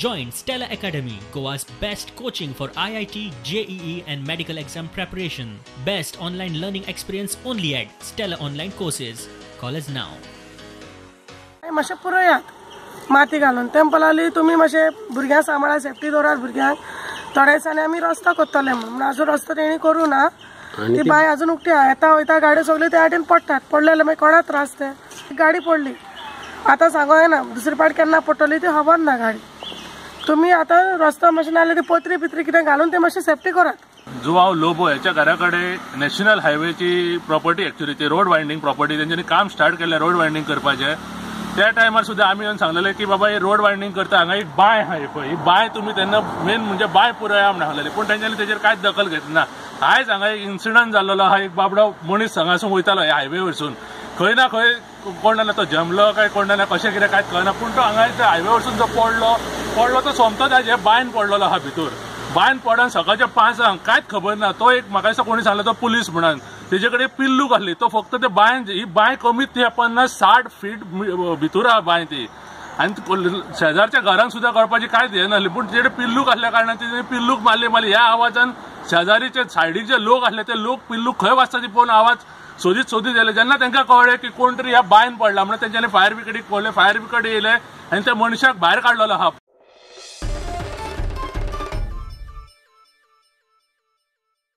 Join Stella Academy, Goa's best coaching for IIT, JEE, and medical exam preparation. Best online learning experience only at Stella Online Courses. Call us now. मातशें पुरयात माती घालून. ते म्हणपाक लागली तुमी मातशें भुरग्यांक सांबाळा, सेफ्टी दवरात भुरग्यांक. थोड्या दिसांनी आमी रस्तो करतले म्हणून, म्हणून अजून रस्तो तेणी करूं ना. ती बांय अजून उक्ती आहा. येता वयता गाडयो सगल्यो त्या वाटेन पडटात. पडले जाल्यार मागीर कोणाक त्रास? ते गाडी पडली आतां सांगो येना, दुसरी पाट केन्ना पडटली ती खबर ना गाडी. तुमी आतां रस्तो मातशें नाजाल्यार ती पत्री बित्री कितें घालून ते मातशें सेफ्टी करात. जुवाव लोबो ह्याच्या घरा कडेन नॅशनल हायवेची प्रॉपर्टी, एक्चुअली ती रोड वायंडींग प्रॉपर्टी, तेंच्यांनी काम स्टार्ट केलें रोड वायंडींग करपाचें. त्या टायमार सुद्दां आमी येवन सांगलेलें की बाबा ही रोड वायंडींग करता, हांगा एक बांय आहा पळय, ही बांय तुमी तेन्ना मेन म्हणजे बांय पुरया म्हण सांगलेली, पूण तेंच्यांनी तेजेर कांयच दखल घेतली ना. आयज हांगा एक इन्सिडंट जाल्लो आहा. एक बाबडो मनीस हांगासून वयतालो ह्या हायवे वरसून, खंय ना खंय कोण जाल्यार तो जमलो काय कोण जाल्यार कशें कितें कांयच कळना, पूण तो हांगा हायवे वरसून जो पडलो तो सोमतोच आयज ह्या बांयन पडलेलो आहा भितर. बांयन पडोन सकाळच्या 5 कांयच खबर ना. तो एक म्हाका दिसता कोणी सांगलो तो पुलीस म्हणून, तेजे कडेन पिल्लूक आसली, तो फक्त ते बांयन, ही बांय कमीत ती 50-60 फीट भितर आहा बांय ती, आनी शेजारच्या घरांक सुद्दां कळपाची कांयच हें नासली, पूण तेजे पिल्लूक आसल्या कारणान तेणे पिल्लूक मारली मारली. ह्या आवाजान शेजारीचे सायडीचे लोक आसले ते लोक पिल्लूक खंय वाजता ती पळोवन आवाज सोदीत सोदीत येयले. जेन्ना तांकां कळ्ळें की कोण तरी ह्या बांयन पडला म्हणून तेंच्यांनी फायर ब्रिगेडीक पळयलें, फायर ब्रिगेड येयले आनी त्या मनशाक भायर काडलेलो आहा.